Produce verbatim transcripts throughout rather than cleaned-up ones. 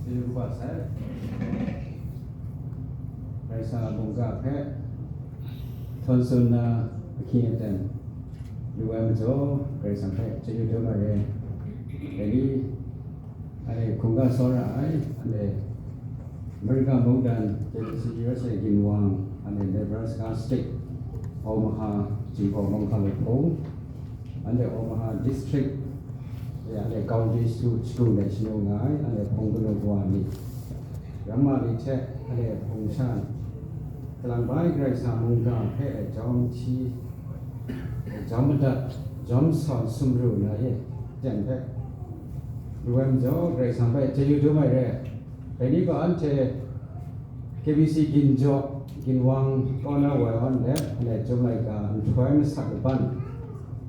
Chyeju kaba sai. Karai Kasang a mungga hpe htawn tsun na ahkying aten lu ai majaw, Karai Kasang hpe chyeju dum ai re. Dai ni, anhte hkungga tsawra ai, anhte America mungdan K B C U S A ginwang, anhte Nebraska State, Omaha, Jinghpaw Mawngkang Hpung, anhte Omaha District, ya, anhte County School, School de shanu nga ai, anhte hpung kanu kawa ni, ramma ni hte, anhte hpung sha, kalang bai Karai Kasang mungga hpe jawm hti, jawm madat, jawm sawn sumru na ye, jan hpe, lu ai majaw, Karai Kasang hpe chyeju dum ai re. Dai ni gaw anhte K B C ginjaw, ginwang kaw na woi awn let, anhte Chyum laika nhtoi masat laban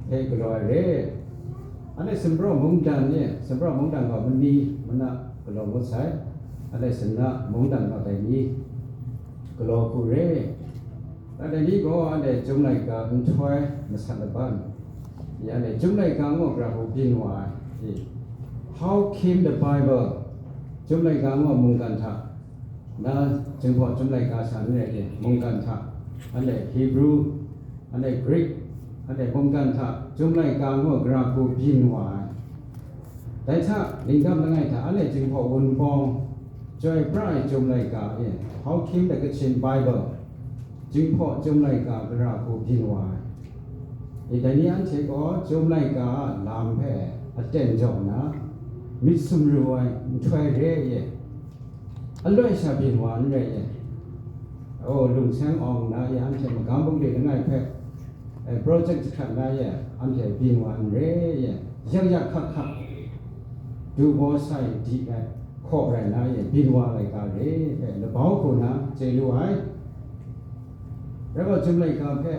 hpe galaw ai re. Anhte Sumpraw mungdan ni, Sumpraw mungdan gaw mani mana galaw ngut sai, anhte Sumna mungdan gaw dai ni galaw hku re. Dai ni gaw anhte Chyum laika nhtoi masat laban, ya, anhte Chyum laika ngu gara hku byin wa ai. How came the Bible? Chyum laika ngu mungkan hta, na Jinghpaw Chyum laika sha n rai e, mungkan hta, anhte Hebrew, anhte Greek, anhte mungkan hta Chyum laika ngu gara hku byin wa ai. Dai hta, Lingdam langai hta, anhte Jinghpaw Wunpawng, chyoi pra ai Chyum laika e, How came the Kachin Bible? Jinghpaw Chyum laika gara hku byin wa ai. E, dai ni anhte gaw Chyum laika a lam hpe aten jaw nna, myit sumru ai nhtoi re ye, aloi sha byin wa n rai ye. O, lungseng awng na ye, anhte magam bungli langai hpe, e, project jahkrat na ye, anhte byin wa n re ye, yak yak hkak hkak, du baw sai di ai hkaw rai na ye, byin wa laika re hpe labau hku na chye lu ai. Rai gaw, Chyum laika hpe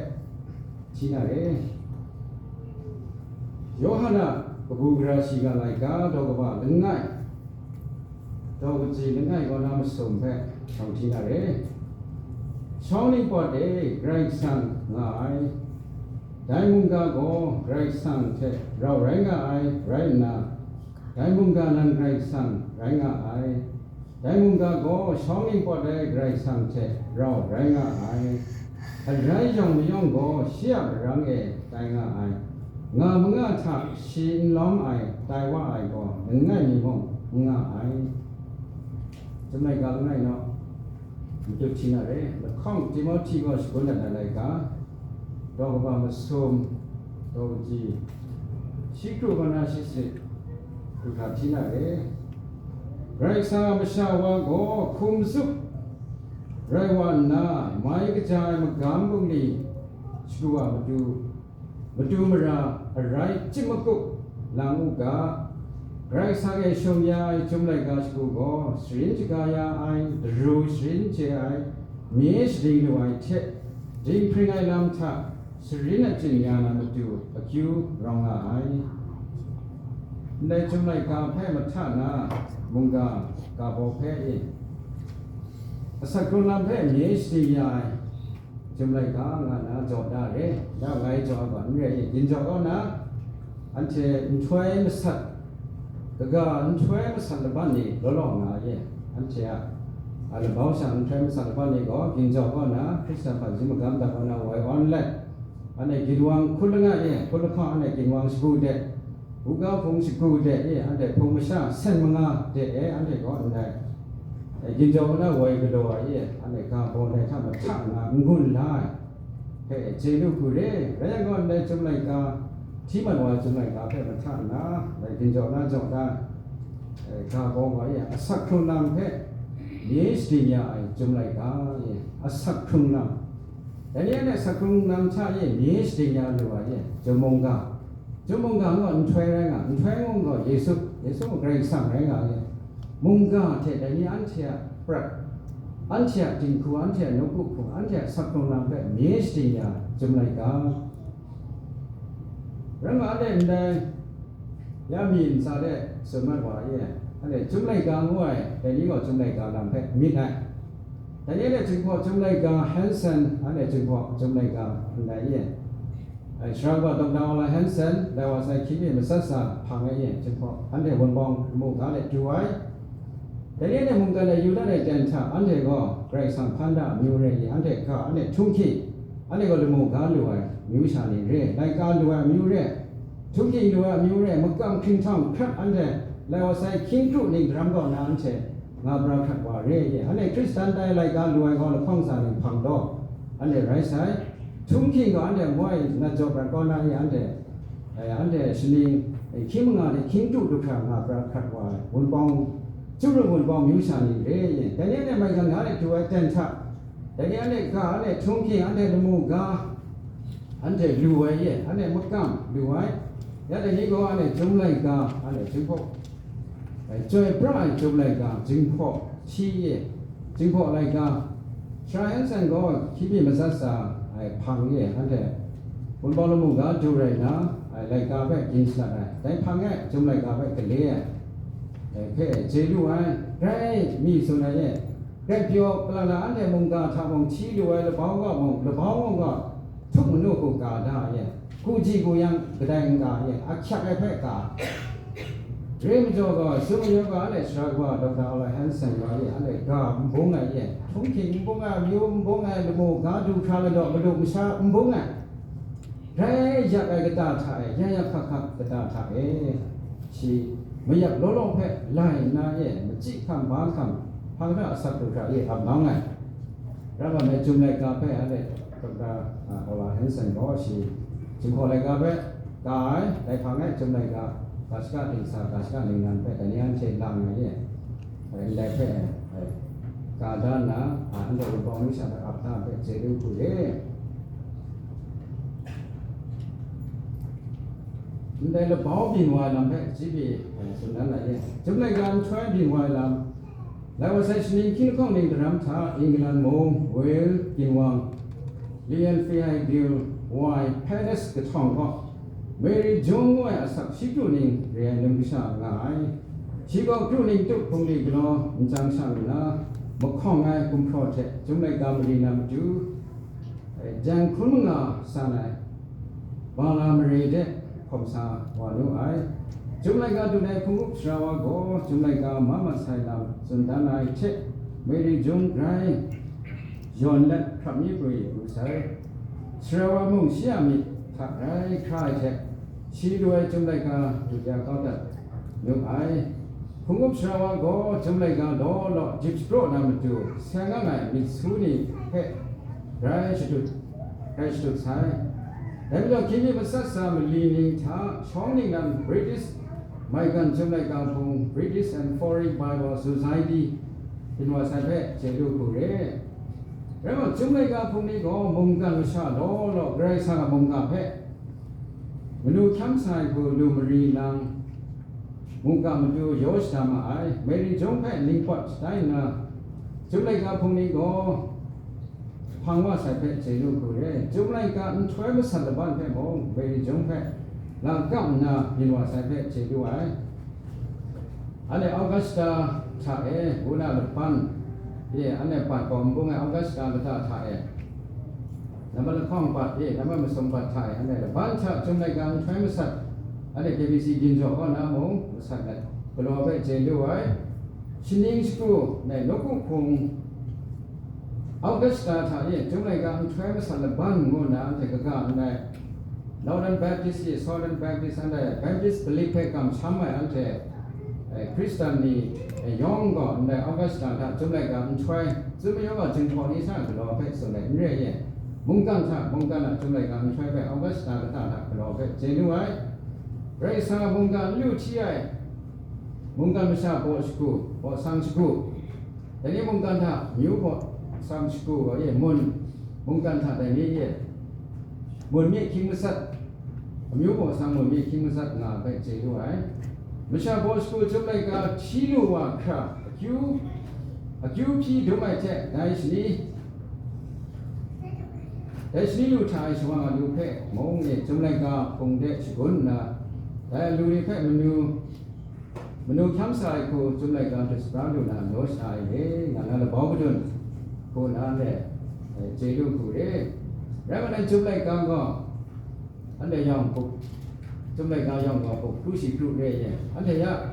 hti na re. Yawhan a kabu gara shiga laika daw kaba langai, daw kaji langai kaw na masum hpe shawng hti na re. Shawng ningpawt e Karai Kasang nga ai. Dai mungga gaw Karai Kasang hte rau rai nga ai rai nna, dai mungga nan Karai Kasang rai nga ai. Dai mungga gaw shawng ningpawt ai Karai Kasang hte rau rai nga ai. Arai yawng mayawng gaw shi a marang e tai nga ai. Nga manga hta shi n lawm ai tai wa ai gaw langai mi mung n nga ai. Chyum laika langai naw, matut hti na re. Lahkawng Timohti gaw shagun dat ai laika, daw kaba masum, daw kaji, shi kru kaw na shi sit, hkru hkra hti na re. Karai Kasang a masha wa gaw hkum zup rai wa nna, mai kaja ai magam bungli shagu a matu, matu mara arai chyip makup lang u ga. Karai Kasang e shum ya ai Chyum laika shagu gaw, sharin shaga ya ai, daru sharin chye ai, mye shading lu ai hte, dinghpring ai lam hta sharin achyin ya na matu akyu rawng nga ai. Ndai Chyum laika hpe mahta na mungga ga baw hpe e, asak hkrung lam hpe mye shading ya ai Chyum laika nga na jaw da re, ya ngai jaw ai gaw n rai e, ginjaw kaw na, anhte nhtoi masat, kaga nhtoi masat laban ni law law nga ye, anhte a, a labau sha nhtoi masat laban ni gaw ginjaw kaw na, Hkristan hpaji magam da kaw na woi awn let, anhte ginwang hkun langai e, hkun lahkawng anhte ginwang shagu de, Buga hpung shagu de e, anhte hpung masha sen manga de e, anhte gaw ndai, e, ginjaw na woi galaw ai e, anhte ga baw ndai hta mahta nga n-gun la ai hpe chye lu hku re. Rai yang gaw, ndai Chyum laika, hti mat wa ai Chyum laika hpe mahta nna, ndai ginjaw na jaw da, e, ga baw nga e, asak hkrung lam hpe mye shading ya ai Chyum laika e, asak hkrung lam. Dai ni anhte asak hkrung lam hta e mye shading ya lu ai e, Chyum mungga. Chyum mungga ngu nhtoi rai nga, nhtoi ngu gaw Yesu, Yesu mung Karai Kasang rai nga ai. Mungga hte dai ni anhte a prat, anhte a dinghku, anhte a nawku hku, anhte a asak hkrung lam hpe mye shading ya Chyum laika. Rai nga, anhte ndai ya mi ntsa de tsun mat wa ai e, anhte Chyum laika ngu ai, dai ni gaw Chyum laika lam hpe myit ai. Dai ni anhte Jinghpaw Chyum laika Hanson, anhte Jinghpaw Chyum laika ndai e. Ai, Sharang wa Doctor Ola Hanson, dai wa sai hkying e matsat sa hpang ai e, Jinghpaw, anhte Wunpawng mu ga let du ai. Dai ni anhte mungkan e yu dat ai ten hta, anhte gaw Karai Kasang hpan da amyu re i, anhte ga, anhte htunghking, anhte gaw lamu ga lu ai amyu sha ni re, laika lu ai amyu re, htunghking lu ai amyu re, makam hkringhtang hkrat anhte lai wa sai hkying kru ning daram kaw na anhte nga pra hkrat wa re i, anhte Hkristan tai laika lu ai gaw lahkawng tsa ning hpang taw, anhte rai sai, htunghking gaw anhte moi nat jaw prat kau na i, anhte, eh, anhte shaning, eh, hkying manga ni hkying kru du hkra nga pra hkrat wa ai, wunpawng, Chyaru wunpawng amyu sha ni re i, dai ni anhte maigan ga ni du ai ten hta, dai ni anhte ga, anhte htunghking, anhte lamu ga, anhte lu ai ye, anhte makam lu ai, ya dai ni gaw anhte Chyum laika, anhte Jinghpaw, eh, chyoi pra ai Chyum laika, Jinghpaw, shi ye, Jinghpaw laika, Sara Hanson gaw hkying mi matsat sa ai hpang ye, anhte wunpawng lamu ga du rai na, ai laika hpe gin shalat ai, dai hpang e Chyum laika hpe gale ai, eh, hpe chye lu ai, grai mi tsun ai ye, grai pyaw palana anhte mungga hta mung hti lu ai labau ga mung, labau mung ga htuk manu hku ka da ye, ku ji ku yang kadai n-ga ye, ahkyak ai hpe ka. Re majaw gaw, sum mayu ga anhte sara kaba Doctor Ola Hanson gaw ye, anhte ga n bung ai ye, htunghking n bung ai, amyu n bung ai, lamu ga du hkra ladaw malu masha n bung ai, rai yak ai kata hta e, ya ya hkak hkak kata hta e, shi mayak law law hpe lai nna ye, machyi hkam, ba hkam, hpang hta asak du hkra ye ap nang ai. Rai wa nme, Chyum laika hpe anhte Doctor, a, Ola Hanson gaw shi Jinghpaw laika hpe ka ai, dai hpang e Chyum laika ga shaka dingsa, ga shaka ningnan hpe dai ni anhte lang ai ye, ndai hpe, e, ka da nna, a, anhte wunpawng amyu sha hpe ap da hpe chye lu hku re. Ndai labau byin wa ai lam hpe chyeju pyi, e, tsun dan ai ye. Chyum laika nhtoi byin wa ai lam, lai wa sai shaning hkying lahkawng ning daram hta England mung, Wales, Ginwang, Leon Fahey Bill, Wai, Palace kahtawng kaw, Mary Jung ngu ai asak shi kru ning re ai num kasha nga ai. Shi gaw kru ning tup hpungli galaw nchyang shang nna, mahkawng ai gumhpraw hte Chyum laika mari na matu, jang hkun manga san ai, Bala mare de hkawm sa wa nu ai. Chyum laika dun ai hpung up sara wa gaw, Chyum laika ma mat sai lam tsun dan ai hte, Mary Jung grai yawn let hkrap mi pru yu sai. Sara wa mung shi a myit hta grai hkra ai hte, shi lu ai Chyum laika du ya kau dat nu ai. Hpung up sara wa gaw Chyum laika law law jip shapraw na matu, seng ang ai myit su ni hpe grai shadut, grai shadut sai. Dai majaw, hkying mi matsat sa mali ning hta shawng ningnan British maigan Chyum laika hpung, British and Foreign Bible Society, byin wa sai hpe chye lu hku re. Rai nna, Chyum laika hpung ni gaw mungkan masha law law Karai Kasang a mungga hpe manu hkyam sa ai hku lu mari nang, mungga matu yaw shada ma ai. Mary Jung hpe ningpawt shatai nna, Chyum laika hpung ni gaw hpang wa sai hpe chye lu hku re. Chyum laika nhtoi masat laban hpe mung, Mary Jung hpe lam kap nna byin wa sai hpe chye lu ai. Anhte Augusta hta e, ngu na laban, e, anhte bat gaw n bung ai Augusta lata hta e, nambat lahkawng bat, e, nambat masum bat hta e, anhte laban hta Chyum laika nhtoi masat, anhte K B C ginjaw kaw na mung masat let galaw hpe chye lu ai. Shaning shagu, ndai nawku hpung Augusta hta e, Chyum laika nhtoi masat laban ngu nna anhte kaga ndai Northern Baptist e, Southern Baptist, anhte Baptist Belief hpe kamsham ai anhte, eh, Hkristan ni, eh, yawng gaw ndai Augusta hta Chyum laika nhtoi, Chyum mayawng a Jinghpaw ni hta galaw hpe tsun ai n re ye, mungkan hta mungkan a Chyum laika nhtoi hpe Augusta lata hta galaw hpe chye lu ai. Karai Kasang a mungkan n lu hti ai, mungkan masha baw shagu, baw sang shagu, dai ni mungkan hta amyu baw sang shagu gaw e, mun, mungkan hta dai ni e, mun mi hkying masat, amyu baw sang mun mi hkying masat nga ai hpe chye lu ai. Masha baw shagu Chyum laika hti lu wa hkra, akyu, akyu hpyi dum ai hte dai shani, dai shani lu hta ai shawang alu hpe mung e Chyum laika hpung de shagun nna, dai alu ni hpe manu, manu hkyam sa ai hku Chyum laika hte shapra lu na, naw sha ai e, nga na labau madun hku na le, eh, chye lu hku re. Rai nna, Chyum laika gaw, anhte yawng hpuk, Chyum laika yawng gaw hpuk hkru shi hkru re ye, anhte ya,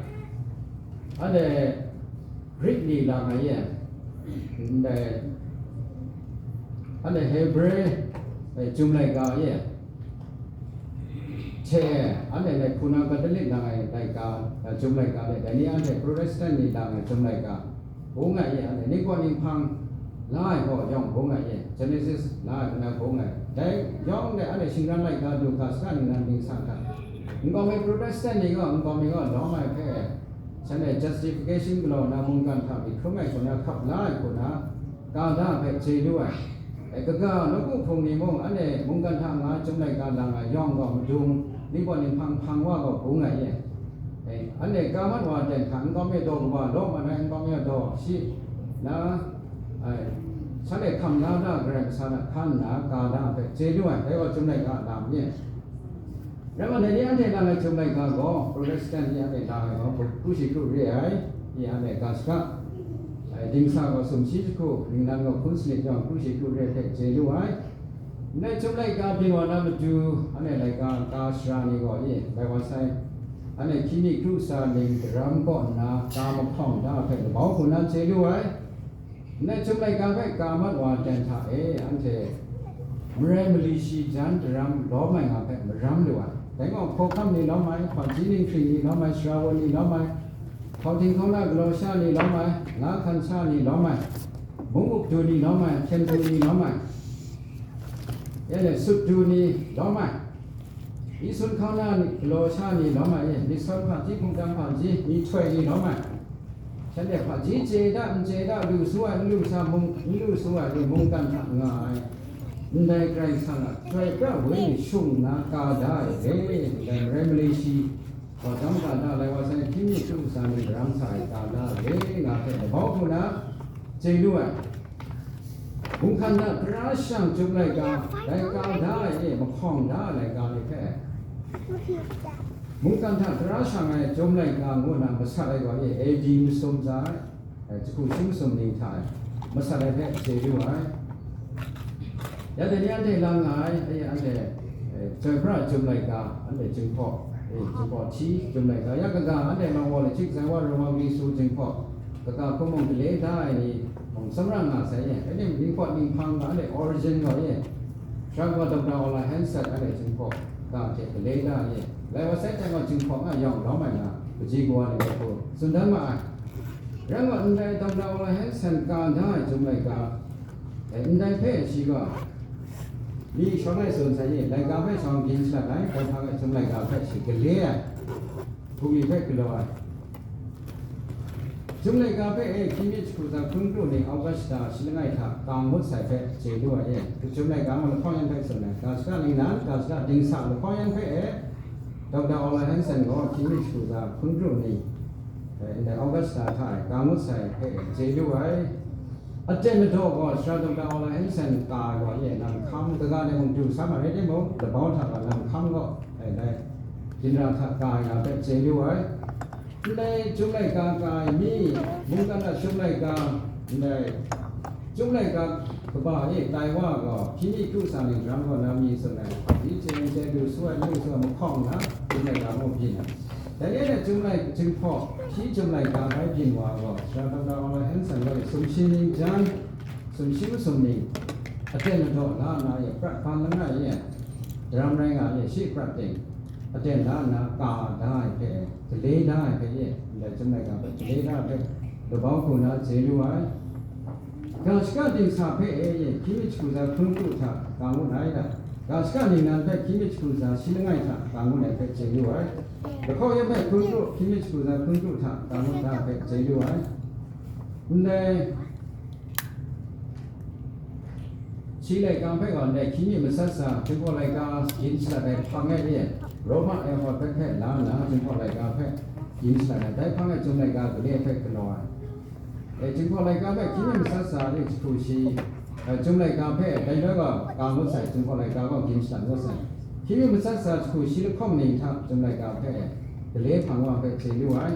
anhte Greek ni lang ai e, ndai, anhte Hebre, e, Chyum laika e, hte, anhte ndai hpunau Catholic lang ai laika, e, Chyum laika le, dai ni anhte Protestant ni lang ai Chyum laika, bung ai e, anhte ningkaw ninghpang la ai gaw yawng bung ai e, Genesis la ai hpe na bung ai. Dai yawng dai anhte shingran laika du ga saga ningnan ningsang hta, nkau mi Protestant ni gaw, nkau mi gaw lawm ai hpe, shanhte justification galaw na mungkan hta myit hkrum ai hku na, hkap la ai hku na, ka da hpe chye lu ai. E, kaga nawku hpung ni mung, anhte mungkan hta nga ai Chyum laika lang ai yawng gaw madung, ningkaw ninghpang hpang wa gaw bung ai e. E, anhte ka mat wa ten hta, nkau mi daw kaba law mat ai, nkau mi daw shi na, e, shanhte hkam la da Karai Kasang hta hkan nna ka da hpe chye lu ai, dai gaw Chyum laika lam ni. Rai nna, dai ni anhte lang ai Chyum laika gaw, Protestant ni anhte lang ai gaw, kru shi kru re ai, ni anhte ga saga, ai, dingsa gaw sumshi jahku, ningnan gaw hpun sanit yawng kru shi kru re hpe chye lu ai. Ndai Chyum laika byin wa na matu, anhte laika ka sara ni gaw e, bai wa sai, anhte hkying mi kru sa ning daram kaw nna ka mahkawng da hpe labau hku na chye lu ai. Ndai Chyum laika hpe ka mat wa ten hta e, anhte marai mali shi jan daram lawm ai nga hpe maram lu ai. Dai gaw, hkawhkam ni lawm ai, hpaji ninghkring ni lawm ai, sara wun ni lawm ai, hkauhting hkauna galaw sha ni lawm ai, nga hkan sha ni lawm ai, mung up du ni lawm ai, hpyen du ni lawm ai, ya le sut du ni lawm ai, isun hkauna ni galaw sha ni lawm ai, myit sawn hpaji, hpungtang hpaji, myihtoi ni lawm ai, shanhte hpaji chye da, n chye da, lu su ai, n lu sa mung, n lu su ai, lu mungkan hta nga ai, ndai Karai Kasang a Chyoi pra Wenyi shung nna ka da ai re, ndai marai mali shi, gaw jang ga da lai wa sai, hkying mi kru sa ni daram sa ai ka da ai re, nga hpe labau hku na chye lu ai. Mungkan hta tara shang Chyum laika, dai ka da ai e mahkawng da ai laika ni hpe, mungkan hta tara shang ai Chyum laika ngu na masat ai wa e, A D masum za ai, e, jahku shi masum ning hta e, masat ai hpe chye lu ai. Ya dai ni anhte lang nga ai, e, anhte, e, Chyoi pra Chyum laika, anhte Jinghpaw, e, Jinghpaw hti Chyum laika, ya kaga, anhte Mangwa Lachik Zai Wa Roma Gri Su Jinghpaw, kaga hpung mung gale da ai ni mung tsawra nga sai ye, anhte ningkaw ninghpang ga anhte origin gaw ye, Sharang wa Doctor Ola Hansen anhte Jinghpaw ga hte gale da ye, lai wa sai chyang gaw Jinghpaw nga yawng lawm ai nga, kaji kawa ni gaw hku tsun dan ma ai. Rai wa, ndai Doctor Ola Hansen ka da ai Chyum laika, e, ndai hpe shi gaw, mi shawng lai tsun sai ye, laika hpe shawng byin shalat ai, dai hpang e Chyum laika hpe shi gale ai, bungli hpe galaw ai. Chyum laika hpe e hkying mi jahku za hkun kru ni August shata shi langai hta ka ngut sai hpe chye lu ai e, Chyum laika mung lahkawng yan hpe tsun ai, ga shada ningnan, ga shada dingsa lahkawng yan hpe e, Doctor Ola Hansen gaw hkying mi jahku za hkun kru ni, e, ndai August shata hta e ka ngut sai hpe e chye lu ai. Aten madaw gaw, Sara Doctor Ola Hansen ka ai gaw, ye, nang hkam kaga de mung du sa ma rai timung, labau hta gaw nang hkam gaw, e, dai, ginra hta ka ai nga hpe chye lu ai. Ndai Chyum laika ka ai mi, mungkan a Chyum laika, ndai, Chyum laika kaba e tai wa gaw, hkying mi kru sa ning daram gaw na mi tsun ai, hpaji chye n chye, lu su ai, n lu su ai, mahkawng nna, Chyum laika mung byin ai. Dai ni e Chyum lai, Jinghpaw hti Chyum laika bai byin wa gaw, Sara Doctor Ola Hansen gaw sumshi ning jan, sumshi masum ning, aten madaw la nna ye, prat hpan langai ye, daram rai nga ye, shi prat ting, aten la nna ka da ai hpe, gale da ai hpe ye, ndai Chyum laika hpe gale da ai hpe, labau hku na chye lu ai. Ga shaka dingsa hpe e ye, hkying mi jahku za hkun kru hta ka ngut ai ga, ga shaka ningnan hpe hkying mi jahku za shi langai hta ka ngut ai hpe chye lu ai. Lahkawng yan hpe hkun kru, hkying mi jahku za hkun kru hta ka ngut da ai hpe chye lu ai. Ndai, shi laika hpe gaw ndai hkying mi matsat sa, Jinghpaw laika yin shalat ai hpang e e, Roma e hawt hpe hpe la nna, Jinghpaw laika hpe yin shalat ai, dai hpang e Chyum laika gale hpe galaw ai. E, Jinghpaw laika hpe hkying mi matsat sa ni jahku shi, e, Chyum laika hpe dai loi gaw ka ngut sai, Jinghpaw laika gaw yin shalat ngut sai. Hkying mi matsat sa jahku shi lahkawng ning hta Chyum laika hpe gale hpang wa hpe chye lu ai.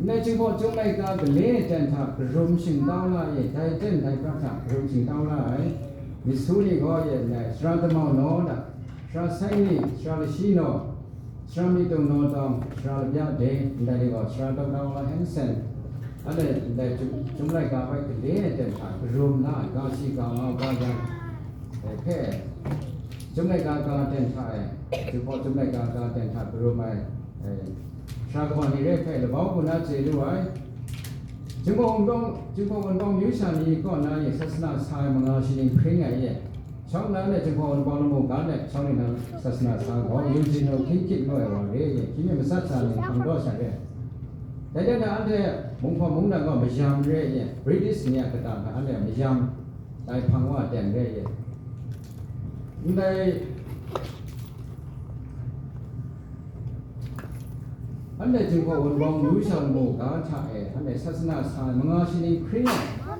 Ndai Jinghpaw Chyum laika gale ten hta karum shingtau la e, dai ten dai prat hta karum shingtau la ai. Myit su ni gaw e ndai, Sara Damau Naw da, Sara Sai Ni, Sara Lashi Naw, Sara Myit Tung Naw Tawng, Sara Labya De, ndai ni gaw Sara Doctor Ola Hansen, Anhte ndai Chyum, Chyum laika hpe gale ai ten hta karum na ai, ga shi ga mau ga yang, eh, hpe, Chyum laika ga ten hta e, Jinghpaw Chyum laika ga ten hta karum ai, eh, sara kaba ni re hpe labau hku na chye lu ai. Jinghpaw Wunpawng, Jinghpaw Wunpawng myu sha ni kaw na e sasana sa ai manga shaning hpring ai e, Shawng nnan de Jinghpaw Wunpawng lamu ga de shawng nnan sasana sa gaw, Eugene King Kit ngu ai wa re, hkying mi matsat sa ni hkang daw sha re. Dai de na anhte Mungpawng mungdan gaw mayam re ye, British ni a kata hta anhte mayam dai hpang wa ten re ye. Ndai Anhte Jinghpaw Wunpawng myu sha lamu ga hta e, anhte sasana sa ai manga shaning hpring ai,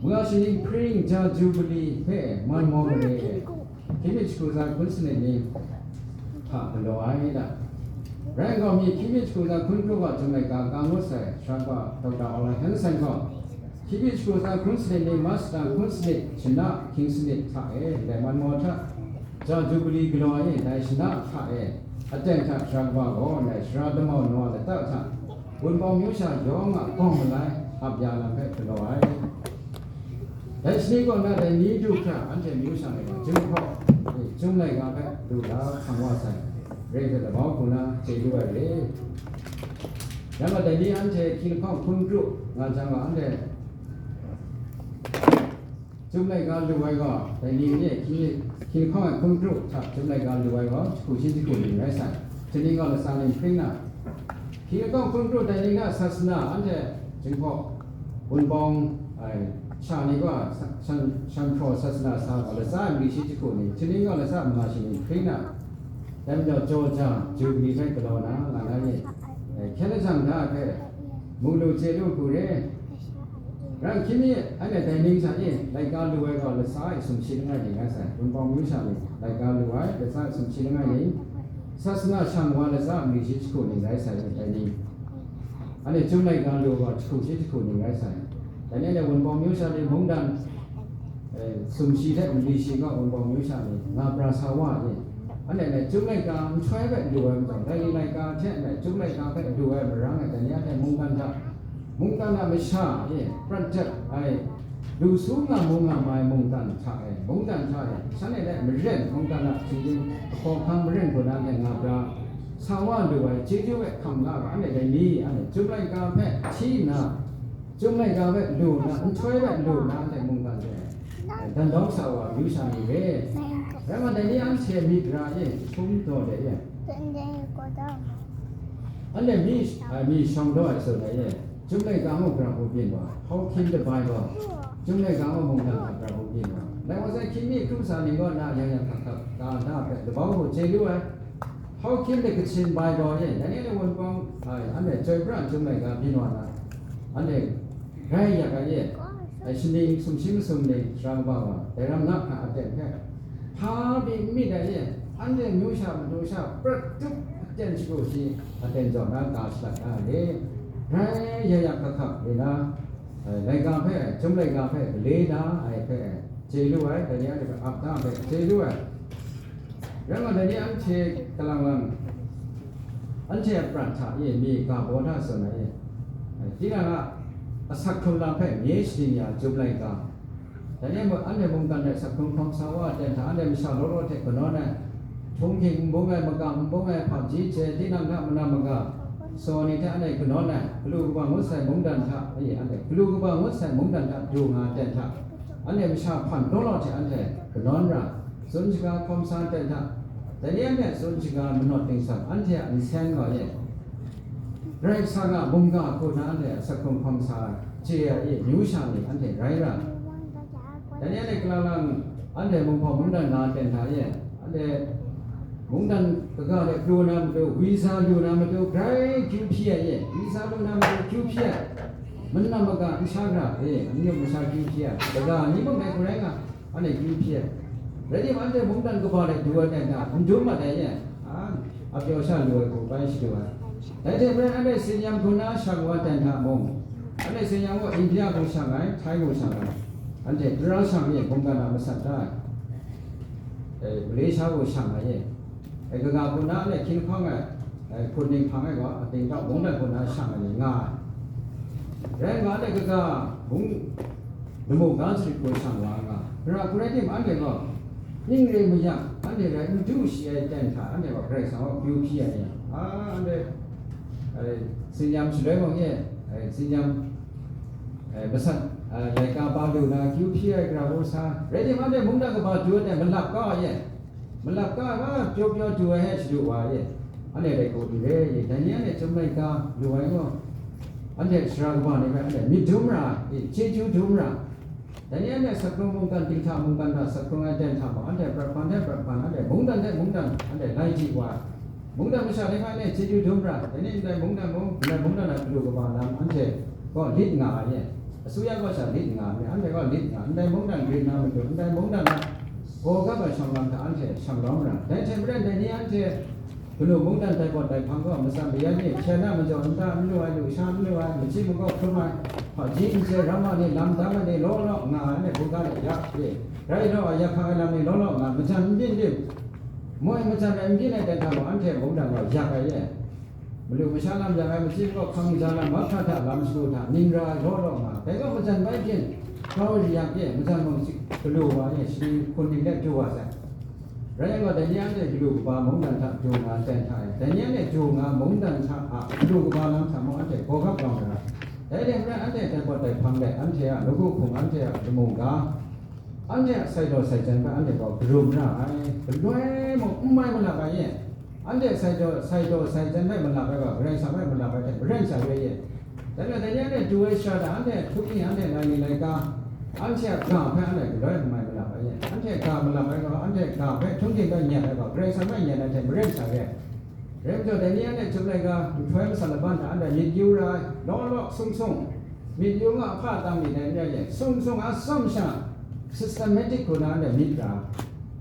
manga shaning hpring ja Jubili hpe man maw mare e, hkying mi jahku za hkun sanit ni hta galaw ai da. Rai nna, mi hkying mi jahku za hkun hkru wa Chyum laika ga ngut sai, sara kaba Doctor Aung Lai Hansen gaw, hkying mi jahku za hkun sanit ni March hta hkun sanit, shana hkying sanit hta e, ndai man maw hta, ja Jubili galaw ai e, dai shana hta e, aten hta sara kaba gaw, ndai sara damau nawa lata hta, Wunpawng myu sha yawng a gawng malai ap ya lam hpe galaw ai. Dai shani kaw na dai ni du hkra anhte myu sha ai wa, Jinghpaw, Chyum laika hpe du la hkang wa sai, re hpe labau hku na chye lu ai re. Yang gaw dai ni anhte hkying lahkawng hkun kru nga jang gaw, anhte Chyum laika lu ai gaw, dai ni e hkying, hkying lahkawng ai hkun kru hta Chyum laika lu ai gaw, jahku shi jahku ning rai sai. Hte ning gaw latsa ning hpring na, hkying lahkawng hkun kru dai ni na sasana anhte Jinghpaw Wunpawng ai sha ni gaw sa-, shan, shan hpraw sasana sa gaw, latsa ai mali shi jahku ning, hte ning gaw latsa manga shi ning hpring na, dai majaw jaw ja, Jubili hpe galaw na nga na ye. Eh, hkyen lajang da hpe, mung lu chye lu hku re. Rai hkying mi, anhte dai ning hta e, laika lu ai gaw latsa e sumshi langai ning rai sai, Wunpawng myu sha ni, laika lu ai, latsa e sumshi langai ning, sasana shang wa latsa mali shi jahku ning rai sai, dai ning. Anhte Chyum laika lu ai gaw jahku shi jahku ning rai sai. Dai ni anhte Wunpawng myu sha ni mungdan, eh, sumshi hte mali shi gaw Wunpawng myu sha ni nga pra sa wa ai. Anhte chyum laika nhtoi hpe lu ai majaw, dai ni laika hte chyum laika hpe lu ai marang ai, dai ni anhte mungkan hta, mungkan a masha e prat jep ai, lu su nga mu nga ma ai mungkan hta e, mungkan hta e, shanhte hte maren mungkan a htingding ahkaw ahkang maren hku na hte nga pra sa wa lu ai, chyeju e hkam la ga, anhte dai ni, anhte chyum laika hpe hti nna, Chyum laika hpe lu nna, nhtoi hpe lu nna, anhte mungkan hte dan dawng sa wa myu sha ni re. Rai nna, dai ni anhte myit ra e, jahtum daw de e. Anhte mi, a, mi shawng daw ai tsun ai e. Chyum laika mung gara hku byin wa, How came the Bible? Chyum laika mung mungdan hta gara hku byin wa. Dai wa sai, hkying mi hkrum sa ni kaw na yang yang hkak hkak, ka na hpe labau hku chye lu ai. How came the Kachin Bible e, dai ni anhte Wunpawng, ai, anhte chyoi pra chyum laika byin wa na, anhte rai yak ai e, ai, shaning sumshi masum ning, sara kaba wa, dai ram na hkra aten hpe, hpa pyi n myit ai e, anhte myu sha matu sha prat tup aten shagu shi aten jaw na ka shalat na ai e, rai yak yak hkak hkak re na, ai, laika hpe, chyum laika hpe gale na ai hpe, chye lu ai, dai ni anhte hpe ap na hpe chye lu ai. Rai nna, dai ni anhte kalang lang, anhte a prat hta e mi ga baw hta tsun ai e. Tinang a asak hkrung lam hpe nye sharin ya, chyum laika. Dai ni anhte mungkan hte asak hkrung hkawm sa wa ai ten hta, anhte masha law law hte kanawn ai, htunghking n bung ai, magam n bung ai, hpaji hte tinang hta manam maga, saw ni hte anhte kanawn ai, galu kaba ngut sai mungdan hta, e, anhte galu kaba ngut sai mungdan hta du nga ai ten hta, anhte masha hpan law law hte anhte kanawn ra, tsun shaga hkawm sa ai ten hta, dai ni anhte tsun shaga manawt ningsang, anhte a nsen gaw e, Karai Kasang a mungga hku na anhte asak hkrung hkawm sa chye ai e, myu sha ni anhte rai ra. Dai ni anhte kalang lang, anhte Mungpawng mungdan nga ten hta e, anhte mungdan kaga de pru na matu, visa lu na matu, grai kyu hpyi ai e, visa lu na matu kyu hpyi ai, manam maga n sha ra e, amyu masha kyu hpyi ai, kaga ni mung dai hku rai nga, anhte kyu hpyi ai. Rai timung, anhte mungdan kaba de du ai ten hta, n dum mat ai e, a, a pyaw sha lu ai hku bai shadu ai. Dai hte maren anhte Sinyam hku na shang wa ten hta mung, anhte Sinyam gaw India mung shang ai, Thai mung shang ai, anhte tara shang e mungdan a masat da ai, e, Malaysia gaw shang ai e, e, kaga hku na anhte hkying hpang ai, e, hkut ning hpang ai gaw, ating tau mungdan hku na shang ai ni nga ai. Rai nga, anhte kaga mung lamu ga sharit hkun shang wa nga, hkra hkun rai tim, anhte gaw ning re mayam, anhte rai n du shi ai ten hta, anhte gaw Karai Kasang gaw akyu hpyi ai ni, a, anhte, ai, tsinyam shaloi mung e, ai, tsinyam, ai, masat, ai, laika ba lu na akyu hpyi ai gara hku sa, rai tim, anhte mungdan kaba du ai hte malap kau ai e. Malap kau ai, pyaw pyaw du ai hte shadu wa e. Anhte dai hku n re ye, dai ni anhte chyum laika lu ai gaw, anhte sara kaba ni hpe anhte myit dum ra ai, chyeju dum ra ai. Dai ni anhte sakhkrung mungkan, dinghta mungkan hta sakhkrung ai ten hta mung, anhte prat hpan hte prat hpan, anhte mungdan hte mungdan, anhte lai di wa ai. Mungdan masha ni hpe anhte chyeju dum ra ai. Dai ni ndai mungdan mung, ndai mungdan a galu kaba lam anhte gaw lit nga ai e. Asuya gaw sha lit nga ai, anhte gaw lit nga ai. Ndai mungdan grin na matu, ndai mungdan a gaw gap ai shawng lam hta anhte shang lawm ra ai. Dai hte maren, dai ni anhte galu mungdan tai pawt tai hpang gaw, matsan mayan ni, hpyen a majaw nta n lu ai, lusha n lu ai, machyi makawp hkrum ai, hpaji n chye ram ai ni, lam dam ai ni, law law nga ai, anhte hkungga de ya e, rai law ai, ya hkang ai lam ni, law law nga ai, majan n byin byin, moi majan rai n byin ai ten hta mung, anhte mungdan gaw yak ai e. Malu masha lam yang ai, machyi makawp hkang maja lam, mahkra hta lam shagu hta, ning ra ai law law nga ai. Dai gaw majan bai byin, grau ai yak e, majan mung galu wa e, shani hkun ning let du wa sai. Rai yang gaw, dai ni anhte galu kaba mungdan hta du nga ai ten hta e, dai ni anhte du nga ai mungdan hta a galu kaba lam hta mung anhte gaw gap lawm ra ai. Dai hte maren, anhte tai pawt tai hpang let, anhte a nawku hpung, anhte a lamu ga, anhte a sai daw sai jan hpe anhte gaw karum ra ai, galoi mung n mai malap ai e. Anhte sai daw, sai daw sai jan hpe malap ai gaw, Karai Kasang hpe malap ai hte maren sha re ye. Dai gaw, dai ni anhte du ai shara hta, anhte htup ni, anhte lai ni laika, anhte a ga hpe anhte galoi n mai malap ai ye. Anhte ga malap ai gaw, anhte ga hpe htunghking hpe nyet ai gaw, Karai Kasang hpe nyet ai hte maren sha re. Rai majaw, dai ni anhte chyum laika, nhtoi masat laban hta anhte myit yu ra ai, law law sung sung, myit yu nga hpa tam myit ai n rai ye, sung sung a tsawm sha, systematic hku na anhte myit ra,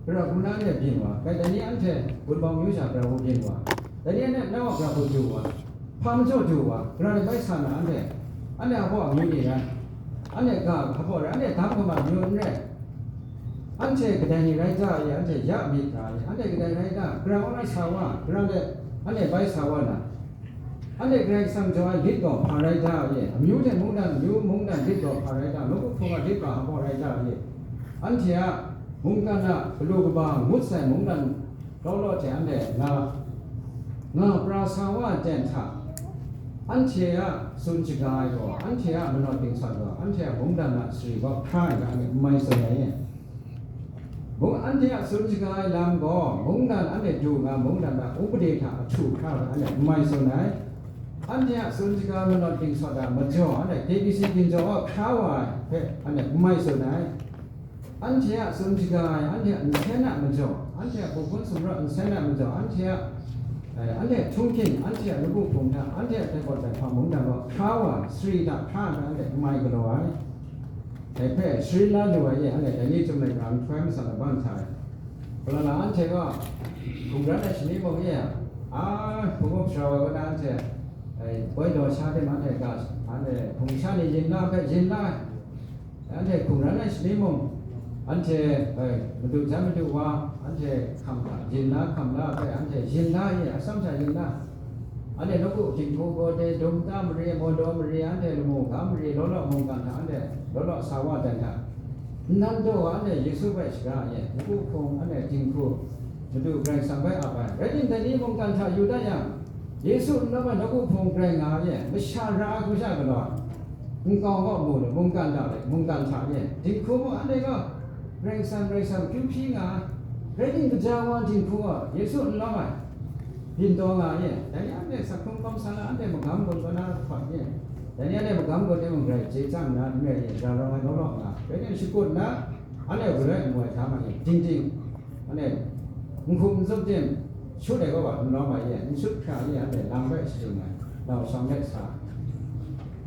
gara hku na anhte byin wa, kai dai ni anhte wunpawng myu sha gara hku byin wa, dai ni anhte nau a gara hku du wa, hpa majaw du wa, gara ni bai sa na anhte, anhte a baw amyu ni rai, anhte ga hpa baw rai, anhte dam hkama amyu n rai, anhte kadai ni rai ta ye, anhte ya myit ra ye, anhte kadai rai ta, gara wa na sa wa, gara de anhte bai sa wa na, anhte Karai Kasang jaw ai lit gaw hpa rai ta ye? Amyu hte mungdan, amyu mungdan lit gaw hpa rai ta? Nawku hpung a lit gaw hpa rai ta ye? Anhte a mungkan a galu kaba ngut sai mungdan law law hte anhte nga, nga pra sa wa ai ten hta, anhte a tsun shaga ai gaw, anhte a manawt dingsat gaw, anhte a mungdan a sari gaw hkra ai ga n mai tsun ai ye? Mung, anhte a tsun shaga ai lam gaw, mungdan anhte du nga mungdan a upade hta ahtu hkra ai anhte n mai tsun ai. Anhte a tsun shaga manawt dingsawt a majaw, anhte K B C ginjaw a hkra wa ai hpe anhte n mai tsun ai. Anhte a tsun shaga ai, anhte a nsen a majaw, anhte a hpung hpun sumrawt nsen a majaw, anhte a, eh, anhte a htunghking, anhte a nawku hpung hta, anhte a tai pawt tai hpang mungdan gaw hkra wa ai, sari hta hkra ai hpe anhte n mai galaw ai. Dai hpe sharin la lu ai e, anhte dai ni chyum laika nhtoi masat laban hta e. Hpala na anhte gaw hkungran ai shani mung e, a, hpung up sara wa kaw na anhte, ai, poi daw sha de ma anhte ga, anhte hpung sha ni yin la hpe yin la ai. Anhte hkungran ai shani mung, anhte, ai, madu jan madu wa, anhte hkam hta yin la, hkam la hpe anhte yin la e, atsam sha yin la. Anhte nawku dinghku gaw de, dum ta mari, mawdaw mari, anhte lamu ga mari, law law mungkan hta anhte law law sa wa dan hta, nnan daw wa anhte Yesu hpe shaga ai e, nawku hpung anhte dinghku Madu Karai Kasang hpe ap ai. Rai timung, dai ni mungkan hta yu dat yang, Yesu n lawm ai nawku hpung grai nga ai e, masha ra ai hku sha galaw ai, nkau kaw mu lu, mungkan hta e, mungkan hta e, dinghku mung anhte gaw Karai Kasang, Karai Kasang kyu hpyi nga ai. Rai timung, gaja wa dinghku gaw Yesu n lawm ai. Byin taw nga ye, dai ni anhte sak hkrung hkawm sa na, anhte magam gun kau na hkawt ye, dai ni anhte magam gun e mung grai chye chyang nna n rai ye, ga rawng ai law law nga, rai nna shakut nna, anhte galoi amu ai hta ma ye, ting ting, anhte n hkum n zup tim, shut ai kau wa n lawm ai ye, n shut hkra ye, anhte lam bai shadum ai, lau shawng let sa.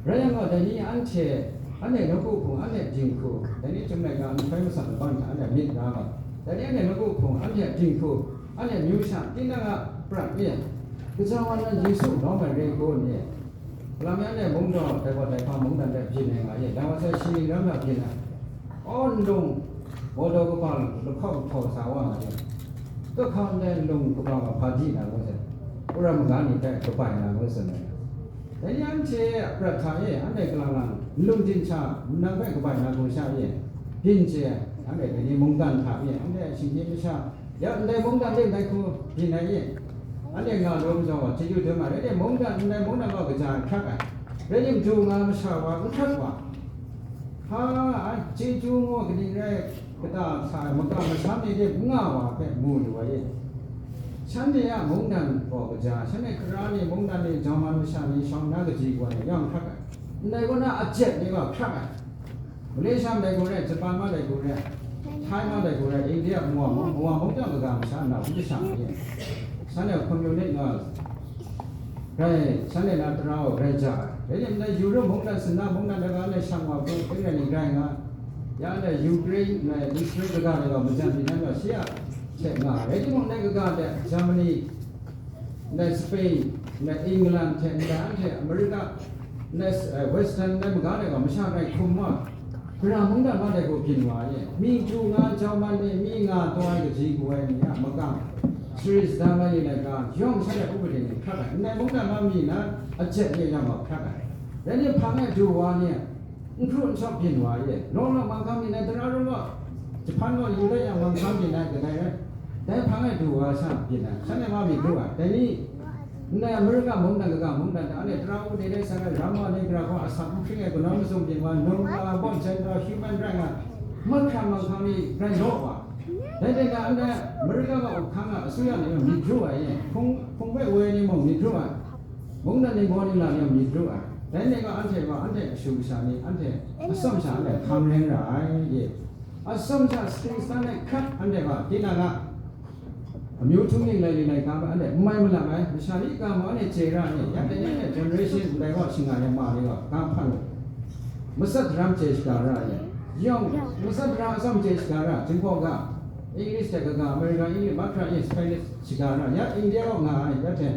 Rai yang gaw, dai ni anhte, anhte nawku hpung, anhte dinghku, dai ni chyum laika nhtoi masat laban hta anhte myit ra nga, dai ni anhte nawku hpung, anhte dinghku, anhte myu sha, tinang a prat e, gaja wa nan Yesu lawm ai re hku n e? Lam yan e mungdaw, dai wa dai hpa mungdan hte byin ai nga ye, dai wa sai shi ning ram na byin ai. Aw, nlung, mawdaw kaba lahkawng htaw sa wa nga ye, kahkang ndai nlung kaba wa hpa di na ngu sai, wora maga ni hpe kabai na ngu tsun ai. Dai ni anhte a prat hta e, anhte kalang lang, nlung din sha, nang hpe kabai na hku sha e, byin chye ai, anhte dai ni mungdan hta e, anhte shinggyim masha, ya ndai mungdan de ndai hku byin ai e, anhte nga law majaw wa, chyeju dum ai, rai timung, mungdan, ndai mungdan gaw kaja ai hkrak ai, rai timung, du nga masha wa n hkrak wa, hpa ai, chyeju ngu kaning rai kata sa ai, makam masham ni de n nga wa hpe mu lu ai e. Shanhte a mungdan gaw kaja, shanhte Hkara ni, mungdan ni, Jawman masha ni, shawng na kaji kawa ni yawng hkrak ai. Ndai kaw na a jet ni gaw hkrak ai. Malaysia ndai hku rai, Japan ma ndai hku rai, Thai ma ndai hku rai, India, Mwa mung, Mwa mung chyawm kaga masha na hku jasha ma ni. Shanhte communist nga, rai, shanhte na tara gaw rai ja ai. Rai timung, ndai Europe mungdan, Sina mungdan, daga le shang wa hku, tingre ni rai nga, ya ndai Ukraine, ndai Israel kaga le gaw majan byin nan gaw shi a hte nga ai. Rai timung, ndai kaga hte Germany, ndai Spain, ndai England hte ndai anhte America, ndai, eh, Western ndai maga de gaw masha rai hkum wa, Hkara mungdan ma dai gaw byin wa ai e. Mi du nga, Jawman ni, mi nga taw ai kaji kawa ni a makam, sari sadang ai ni laika, yawng shanhte upadi ni hkrak ai. Ndai mungdan ma mi na a jet ni yawng gaw hkrak ai. Rai ni hpang e du wa ni, n hkru n shawk byin wa ai e. Law law manghkang byin ai, tara rum gaw, Japan gaw yu dat yang manghkang byin ai, kadai rai. Dai hpang e du wa sha byin ai. Shanhte ma myit ru ai. Dai ni, ndai America mungdan, kaga mungdan hta, anhte tara u de de sa ai, ram wa ni gara gaw asak n hpring ai, kanawn mazum byin wa, num nga, bawm jen wa, human right nga, mahkra manghkang ni rai law wa. Dai de na, anhte America ga up hkang a, asuya ni yawng myit ru ai, hpung, hpung hpe woi ni mung myit ru ai, mungdan ni baw ni la ni yawng myit ru ai. Dai ni gaw anhte gaw, anhte kashu kasha ni, anhte atsawm sha anhte hkang ring ra ai, ye. Atsawm sha sting stan ai hkrat anhte gaw, tinang a, amyu htung ning lai ni laika hpe anhte n mai malang ai, masha ni ga mung anhte chye ra ai, ya dai ni anhte generation ndai gaw shinga yang ma ni gaw, ga hpan u. Matsat daram chye shaga ra ai, yawng matsat daram atsawm chye shaga ra, Jinghpaw ga, English hte kaga, American English, mahkra English, Spanish shaga ra, ya India gaw nga ai, ya hte,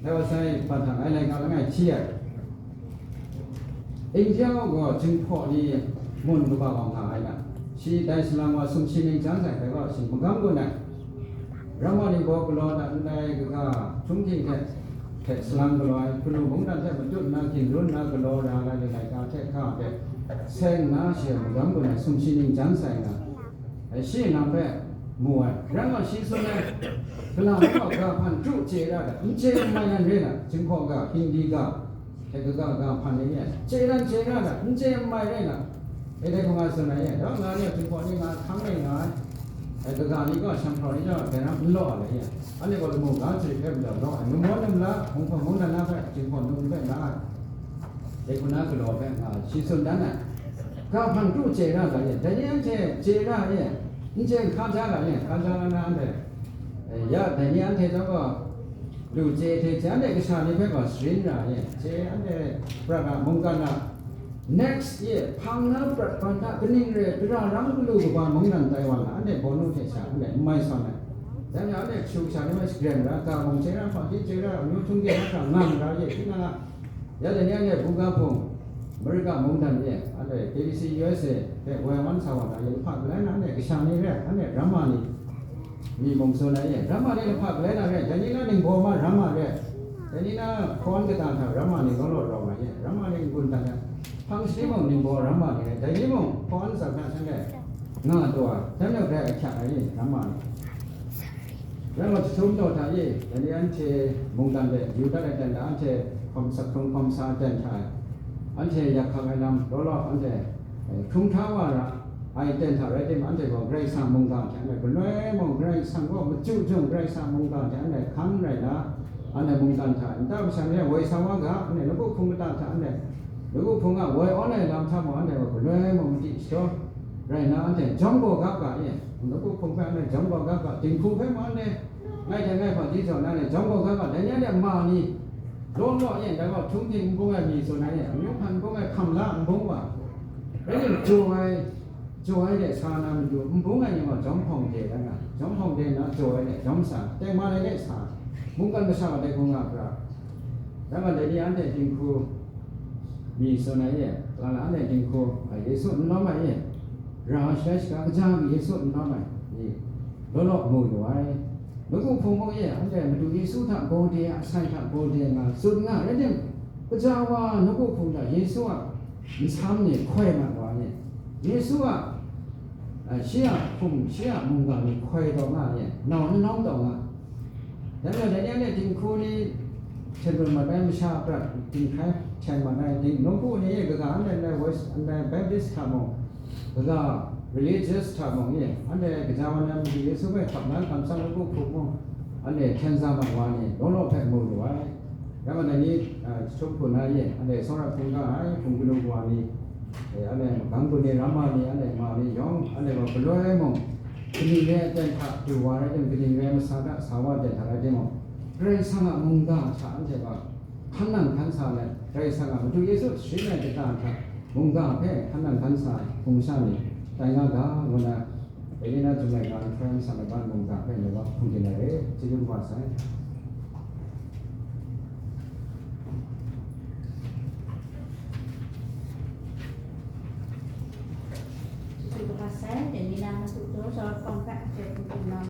dai wa sai, hpan hta ai laika langai hti ai. India gaw Jinghpaw ni mun kaba wa nga ai na, shi dai salang wa sumshi ning jan sai dai gaw shi magam gun ai. Ramma ni baw galaw na ndai kaga htunghking hte, hte salang galaw ai, hkunu mungdan hte matut nna, ginrun nna galaw ra ai ni laika hte hka hpe seng nna she magam gun ai sumshi ning jan sai nga, shi lam hpe mu ai. Rai nna shi tsun ai, kalang gaw ga hpan kru chye ra ai, n chye n mai yan re na, Jinghpaw ga, Hindi ga, hte kaga ga hpan ni e, chye dan chye ra ai, n chye n mai re na, e dai hkung a tsun ai e, dai nga ni a Jinghpaw ni nga hkang rai nga ai, e kaga ni gaw shanghkrawng ni chyawm dai ram n law ai e, anhte gaw lamu ga chye hpe majaw law ai, numaww numla, hpunghkawm mungdan na hpe Jinghpaw num hpe la ai, dai hku na galaw hpe nga shi tsun dan ai. Ga hpan kru chye ra ga e, dai ni anhte chye ra e, n chye hka ja ga e, hka ja na na anhte, e, ya, dai ni anhte chyawm gaw, lu chye hte chye, anhte kasha ni hpe gaw sharin ra ai, chye anhte prat a mungkan a, next year, hpang na prat ban hta kaning re, gara rang galu kaba mungdan tai wa na, anhte bawnu hte sha, anhte n mai sawn ai. Dai hte anhte kashu kasha ni hpe shagren ra, ga mung chye ra, hpang hti chye ra, amyu htung de na hkra ngang ra ye, tinang a, ya dai ni anhte buga hpung, America mungdan e, anhte K B C U S A hte woi wan sa wa na, ye lahpa galai na, anhte kasha ni re, anhte ramma ni, mi mung tsun ai e, ramma ni lahpa galai na re, dai ni na ningbaw ma ramma re, dai ni na hkawn kata hta ramma ni law law rawng ai e, ramma ni n-gun dat ai, hpang shani mung ningbaw ramma ni re, dai ni mung hkawn tsang hta shanhte nga taw ai, dai majaw grai ahkyak ai e, ramma ni. Rai nna, jahtum daw hta e, dai ni anhte mungdan de yu dat ai dan na, anhte hkawm, sakhkrung hkawm sa ai dan hta e, anhte yak hkak ai lam law law, anhte, eh, hkrum hkra wa ra ai dan hta rai timung, anhte gaw Karai Kasang mungga hte anhte galoi mung, Karai Kasang gaw machyu jung, Karai Kasang mungga hte anhte hkang rai na, anhte mungdan hta nta masha ni woi sa wa ga, anhte nawku hpung kata hta anhte nawku hpung a woi awn ai lam hta mung, anhte gaw galoi mung madi shadaw rai na, anhte jawm gaw ga ga e, nawku hpung hpe anhte jawm gaw ga ga, dinghku hpe mung anhte ngai hte ngai hpaji jaw na le, jawm gaw ga ga, dai ni anhte ma ni, law law e, dai gaw htunghking n bung ai mi tsun ai e, amyu hpan n bung ai hkam la n bung wa, rai nna jaw ai, jaw ai de sa na matu, n bung ai ni gaw jawm hpawng de ai na, jawm hpawng de nna jaw ai de jawm sa, tengman ai de sa, mungkan masha wa dai hku nga hkra, dai gaw dai ni anhte dinghku mi tsun ai e, kalang la anhte dinghku, a, Yesu n lawm ai e, ra ai shalai shaga kaja mi Yesu n lawm ai ni, law law mu lu ai. Nawku hpung mung e, anhte Madu Yesu hta gaw de, asai hta gaw de nga tsun nga rai timung, Kaja wa nawku hpung hta Yesu a nsam ni hkoi mat wa ni, Yesu a, a, shi a hpung, shi a mungga ni hkoi taw nga ni, nau n nawng taw nga. Dai majaw dai ni anhte dinghku ni hten run mat ai, masha a prat dinghkai hten mat ai, ding, nawku ni e kaga anhte ndai West, ndai Baptist hta mung, kaga religious hta mung ni, anhte kaja wa na Madu Yesu hpe hkap na kamsham nawku hpung mung, anhte hkyen za mat wa ni, law law hpe mu lu ai. Ya ma dai ni, a, jahtum hku na ye, anhte tsawra hpung ga ai, hpung kanu wa ni, e, anhte magam gun ni, ramma ni, anhte ma ni yawng, anhte gaw galoi mung, kaning re ai aten hta du wa rai tim, kaning re ai masa hta sa wa aten hta rai timung, Karai Kasang a mungga hta anhte gaw hkan nang hkan sa let, Karai Kasang a Madu Yesu sharin ai kata hta mungga hpe hkan nang hkan sa ai hpung sha ni tai nga ga, ngu na, Elena Jumai ga nhtoi masha laban mungga hpe laban hpung din ai re, chyeju kaba sai. Chyeju kaba sai, Elena matu taw, Jawt Kawng hpe hte hpung din na